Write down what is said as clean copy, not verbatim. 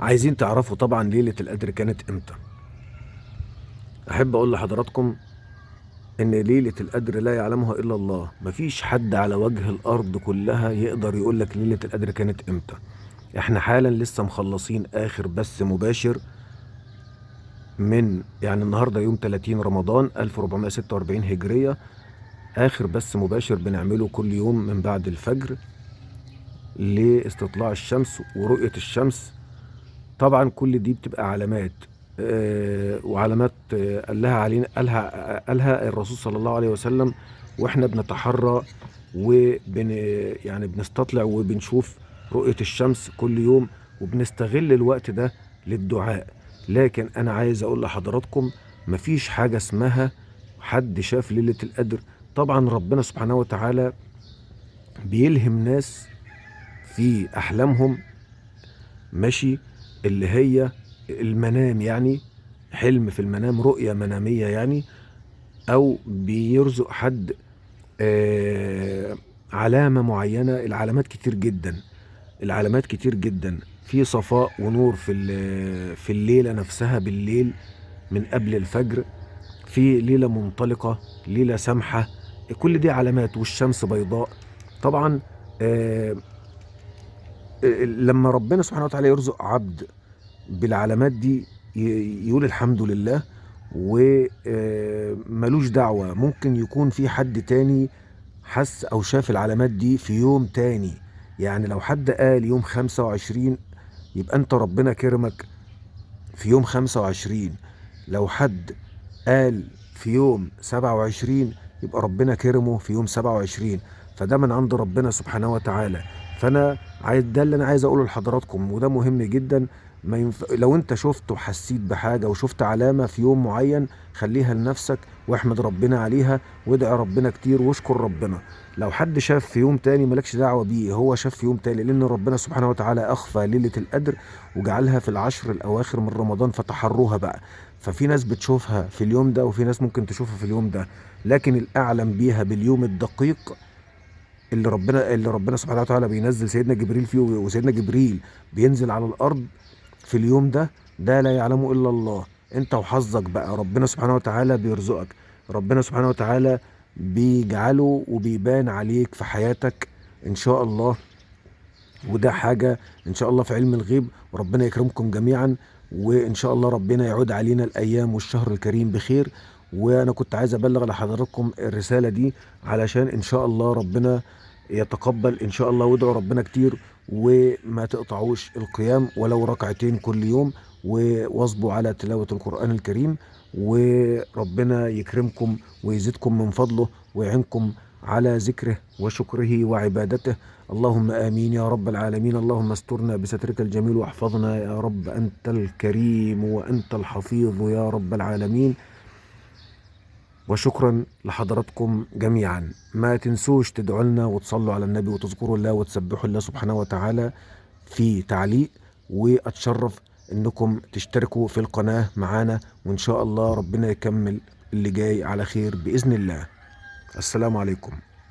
عايزين تعرفوا طبعا ليلة القدر كانت امتى. احب اقول لحضراتكم ان ليلة القدر لا يعلمها الا الله، مفيش حد على وجه الارض كلها يقدر يقول لك ليلة القدر كانت امتى. احنا حالا لسه مخلصين اخر بث مباشر من يعني النهارده يوم 30 رمضان 1446 هجرية، اخر بث مباشر بنعمله كل يوم من بعد الفجر لاستطلاع الشمس ورؤية الشمس. طبعا كل دي بتبقى علامات، وعلامات قالها علينا، قالها الرسول صلى الله عليه وسلم، واحنا بنتحرى وبن يعني بنستطلع وبنشوف رؤية الشمس كل يوم، وبنستغل الوقت ده للدعاء. لكن انا عايز اقول لحضراتكم مفيش حاجة اسمها حد شاف ليلة القدر. طبعا ربنا سبحانه وتعالى بيلهم ناس في احلامهم، ماشي، اللي هي المنام، يعني حلم في المنام، رؤية منامية يعني، او بيرزق حد علامة معينة. العلامات كتير جدا، العلامات كتير جدا، في صفاء ونور في الليلة نفسها بالليل من قبل الفجر، في ليلة منطلقة، ليلة سامحة، كل دي علامات، والشمس بيضاء. طبعا لما ربنا سبحانه وتعالى يرزق عبد بالعلامات دي يقول الحمد لله وملوش دعوة. ممكن يكون في حد تاني حس أو شاف العلامات دي في يوم تاني، يعني لو حد قال يوم 25 يبقى أنت ربنا كرمك في يوم 25، لو حد قال في يوم 27 يبقى ربنا كرمه في يوم 27، فده من عند ربنا سبحانه وتعالى. فأنا عايز ده اللي أنا عايز أقوله لحضراتكم، وده مهم جدا. ما ينف... لو أنت شفت وحسيت بحاجة وشفت علامة في يوم معين خليها لنفسك واحمد ربنا عليها وادعي ربنا كتير واشكر ربنا. لو حد شاف في يوم تاني مالكش دعوة بيه، هو شاف في يوم تاني، لأن ربنا سبحانه وتعالى أخفى ليلة القدر وجعلها في العشر الأواخر من رمضان فتحروها بقى. ففي ناس بتشوفها في اليوم ده وفي ناس ممكن تشوفها في اليوم ده، لكن الأعلم بيها باليوم الدقيق اللي ربنا سبحانه وتعالى بينزل سيدنا جبريل فيه، وسيدنا جبريل بينزل على الأرض في اليوم ده، ده لا يعلمه إلا الله. انت وحظك بقى، ربنا سبحانه وتعالى بيرزقك، ربنا سبحانه وتعالى بيجعله وبيبان عليك في حياتك إن شاء الله، وده حاجة إن شاء الله في علم الغيب. وربنا يكرمكم جميعا، وإن شاء الله ربنا يعود علينا الأيام والشهر الكريم بخير. وأنا كنت عايز أبلغ لحضراتكم الرسالة دي علشان إن شاء الله ربنا يتقبل إن شاء الله، وادعوا ربنا كتير وما تقطعوش القيام ولو ركعتين كل يوم، وواظبوا على تلاوة القرآن الكريم، وربنا يكرمكم ويزيدكم من فضله ويعينكم على ذكره وشكره وعبادته. اللهم آمين يا رب العالمين. اللهم استرنا بسترك الجميل واحفظنا يا رب، أنت الكريم وأنت الحفيظ يا رب العالمين. وشكرا لحضراتكم جميعا. ما تنسوش تدعوا لنا وتصلوا على النبي وتذكروا الله وتسبحوا الله سبحانه وتعالى في تعليق، وأتشرف انكم تشتركوا في القناة معانا، وان شاء الله ربنا يكمل اللي جاي على خير بإذن الله. السلام عليكم.